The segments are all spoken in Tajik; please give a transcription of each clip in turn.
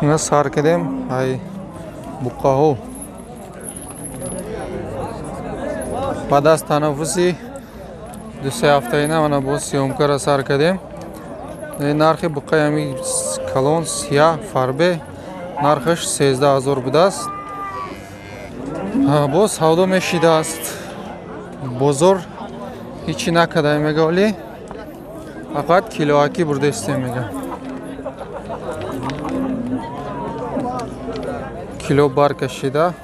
Ина сар кардем ай буқаҳо. Баъд аз танаффуси 2-3 ҳафтаина мана боз съёмкара сар кардем. Нархи буқаи ҳами калон сияҳ фарбе нархаш 13 000 будааст. Боз савдо мешидааст. Бозор ҳичи накарда мега, вале фақат килоакӣ бурдаистем мега. Кило бар кашида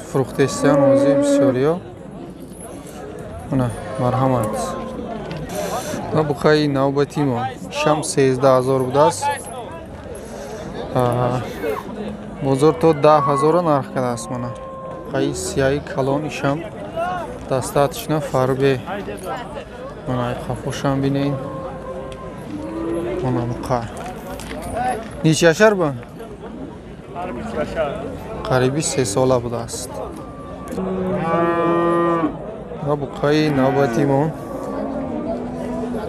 фурӯхтаистиян ози бисёриё. Мана марҳамат. На буқаи навбатимо шам 13 000 будааст. Бозор то 10 000 нарх кардааст. Мана буқаи сияҳи калон ишам достаточно фарбе. Мана қафошам бинед. Мана буқа. Неча яшар бу? Қариби 3 сола будааст. Ва буқаи навбатимо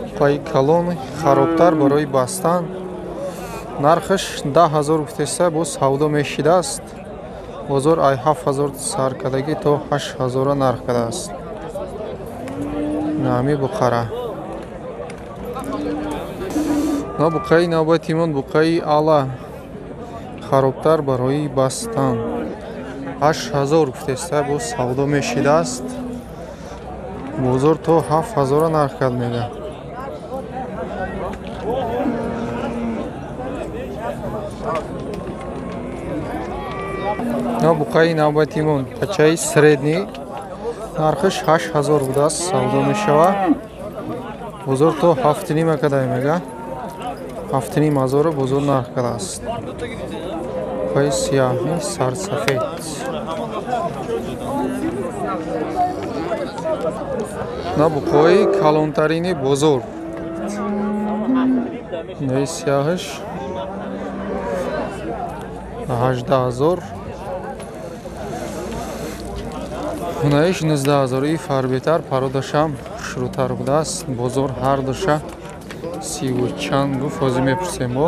буқаи калон харобтар барои бастан нархаш 10 000 гуфтеста, боз савдо мешидааст. Бозор ай 7 000 сар кардагӣ то 8 000 нарх кардааст. Нами буқара. На буқаи навбатимон буқаи ала харобтар барои бастан 8 000 гуфтеста, боз савдо мешидааст. Бозор то 7 000 нарх кард мега. На буқаи навбатимон пачаи средний нархаш 8 000 будааст, савдо мешавад. Бозор то 7,5 кадай мега. 7,5 ҳазорро бозор нарх кардааст. Буқаи сияҳи сарсафед. На буқаи калонтарини бозор. Наи сияҳаш 18 000. Наиш 19 000. И фарбетар пародашам хушрӯтар будааст. Бозор ҳар душа 30 чанд гуфт. Ҳозир мепурсем бо.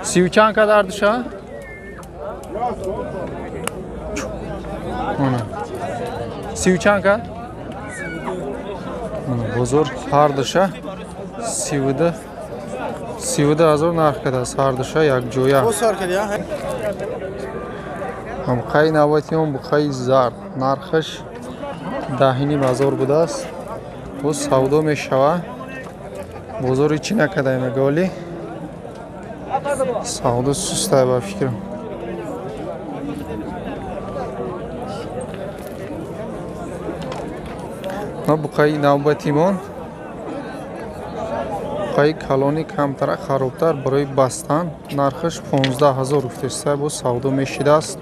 30 чанд кад ҳар душа? 30 чанд кад? Бозор ҳар душа 32 000 нарх кардааст. Ҳар душа якҷоя. Буқаи навбатион буқаи зард нархаш 10 500 будааст. Боз савдо мешавад. Бозори чӣ накарда мега, вале савдо сустая ба фикрам. На буқаи навбатимон буқаи калони камтара харобтар барои бастан нархаш 15 000 гуфтеста, боз савдо мешидааст.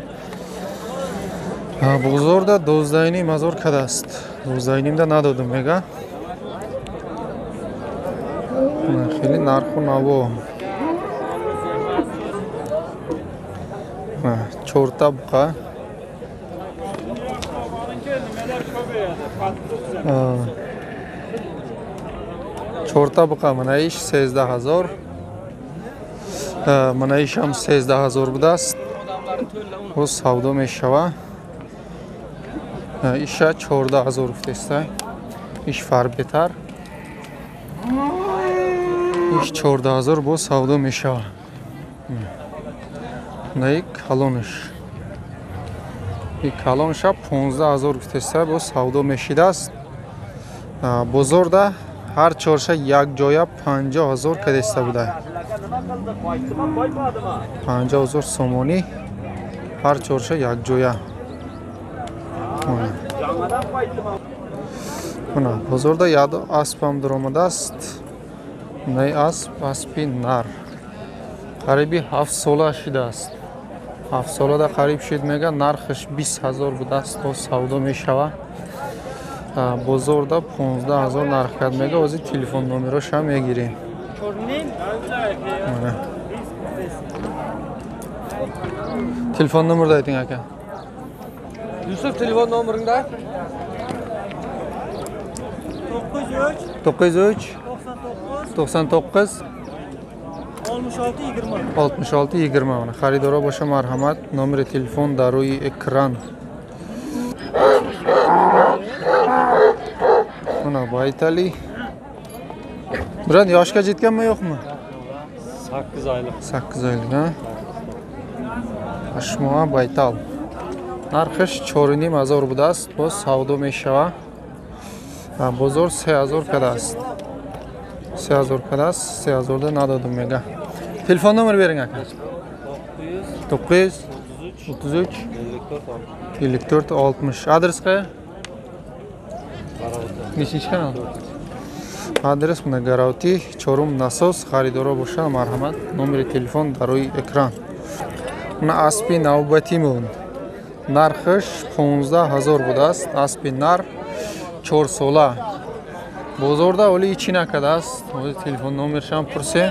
Бозорда 12 500 кардааст. 12,5 надодам мега. Хеле нарху наво. Чорта буқа. Чорта буқа манаиш 13 000. Манаишам 13 000 будааст. Боз савдо мешавад. Иша 14 000 гуфтеста. Иш фарбетар. Иш 14 000 боз савдо мешавад. Наи калонаш. И калонша 15 000 гуфтеста, боз савдо мешидааст. Бозорда ҳар чорша якҷоя 50 000 кадеста буда. 50 000 сомонӣ ҳар чорша якҷоя. Мана бозорда яду аспам дуромадааст. Наи асп аспи нар. Қариби 7 сола шидааст. 7 солада қариб шид мега, нархаш 20 000 будааст, то савдо мешавад. Бозорда 15 000 нарх кард мега. Ҳозир телефон номерошам мегирем. Телефон номерда айтинг ака. Yusuf telefon nomeringda 903 99 99 66 20. Харидоро боша, марҳамат, номери телефон дар рӯи экран. Мана байтали. Брат, yoshga yetganmi yo'qmi? 8 oylik. 8 oylik, ha? Ҳаштмоҳа байтал. Нархаш 4,5 ҳазор будааст, боз савдо мешава. Бозор 3 ҳазор кардааст. 3 ҳазор кардааст, 3 ҳазорда надодум мега. Телефон номер беринг, ака. 9 33 54 60. Адрес кая? Нечинчи канал? Адрес мына Гаравти, чорум насос. Харидоро боша, марҳамат, номери телефон дар рӯи экран. Мына аспи навбатимон. Нархаш 15 ҳазор будааст. Аспи нар, 4 сола. Бозорда оли ичи накардааст. Ҳозир телефон номершам пурсем.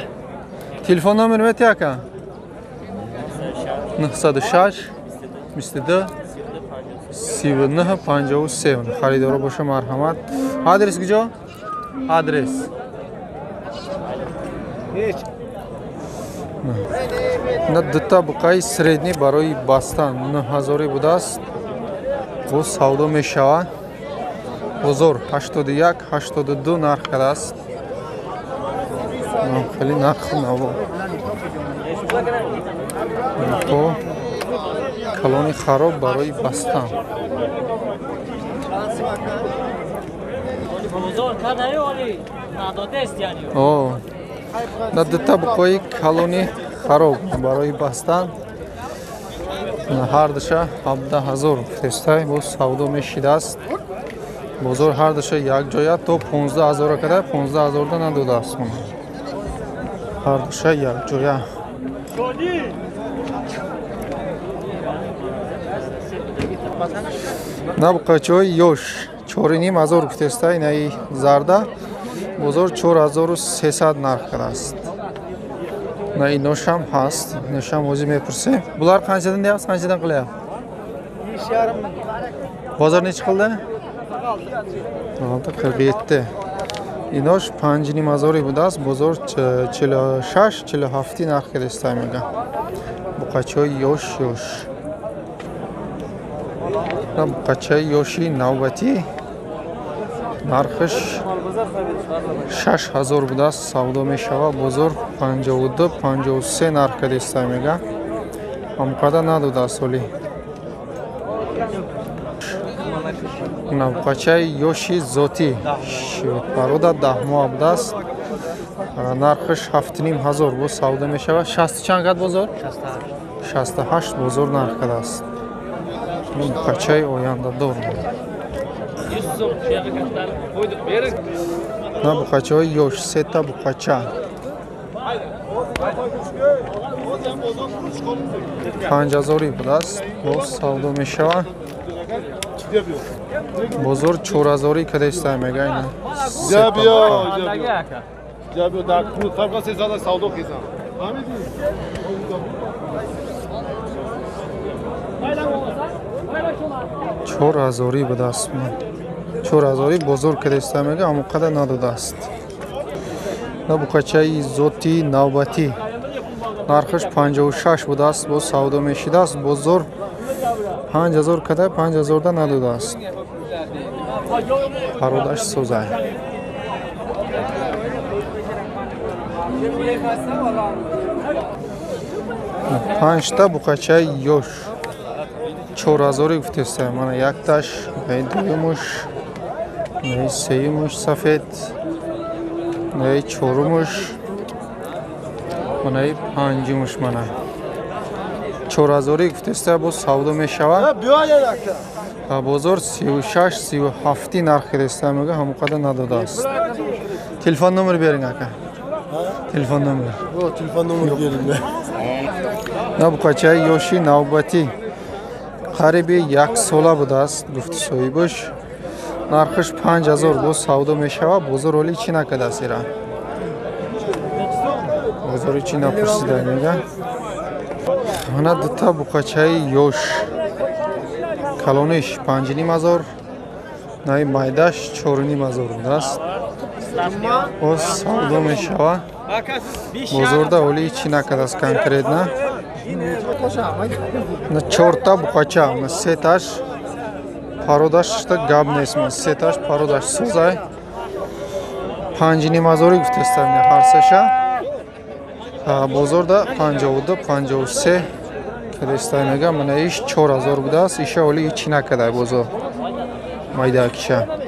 Телефон номер мети, ака? 906 22 39 53. Харидоро боша, марҳамат. Адрес куҷо? Адрес. На дута буқаи средний барои бастан 9 ҳазорӣ будааст. Боз савдо мешавад. Бозор 81 82 нарх кардааст. Хеле нарху наво. То калони хароб барои бастан. О, на дута буқои калони хароб барои бастан ҳардуша 17 ҳазор тестай, боз савдо мешидааст. Бозор ҳардуша якҷоя то 15 ҳазора када, 15 ҳазорда надодааст. Ҳардуша якҷоя. На буқачаҳои ёш 4,5 ҳазор гуфтеста. Инаи зарда бозор 4300 нарх кардааст. На иношам ҳаст, иношам ҳозир мепурсем. Булар қанчадан deyapsiz, qanchadan qilyapti? Bozor nechi qildi? 46, 47. Инош 5,5 ҳазорӣ будааст, бозор 46, 47 нарх кардеста мега. Буқачаҳои ёш ёш. На буқачаи ёши навбатӣ нархаш 6 ҳазор будааст, савдо мешава. Бозор 52, 53 нарх кардеста мега. Ҳамқадар надодааст оли. Буқачаи ёши зотӣ парода 10 моҳа будааст. Нархаш 7,5 ҳазор, боз савдо мешавад. Шасту чанд кард бозор? 68 бозор нарх кардааст. Буқачаи ояндадор. На буқачаҳои ёш, сета буқача 5 ҳазорӣ будааст, боз савдо мешавад. Бозор 4 ҳазорӣ кадеста мега ина. Сета буқа. Ҷабиё дар табқа 300 савдо хизам. Фаҳмидӣ? 4 ҳазорӣ будааст, 4 ҳазорӣ бозор кадеста мега, аммо қадар надодааст. На буқачаи зоти навбатӣ нархаш 56 будааст, боз савдо мешидааст. Бозор 5 ҳазор када, 5 ҳазорда надодааст. Пародаш созай. Панҷта буқачаи ёш 4 ҳазорӣ гуфтеста. Мана якташ, наи дуюмуш, наи сеюмуш сафед, наи чорумуш, манаи панҷумуш, мана 4 ҳазорӣ гуфтеста, боз савдо мешавад. Бозор 36, 37 нарх кардеста мега, ҳамон қадар надодааст. Телефон номер беринг, ака, телефон номер. Телефон номер беринг. На буқачаи ёши навбатӣ қариби як сола будааст, гуфти соҳибаш, нархаш 5 ҳазор, боз савдо мешавад. Бозор оли чӣ накардааст ира, бозори чӣ напурсида мега. Мана дута буқачаи ёш, калониш 5,5 ҳазор, наи майдаш 4,5 ҳазор будааст. Боз савдо мешава. Бозорда оли ҳичи накардааст конкретно. На чорта буқача, на сеташ пародаш гап нест, сеташ пародаш созай. 5,5 ҳазори гуфтестам ҳар сеша. Бозорда 52, 53 кадестай мега. Мана иш 4000 будааст, иша оли ҳичи накардай бозор. Майдакиша.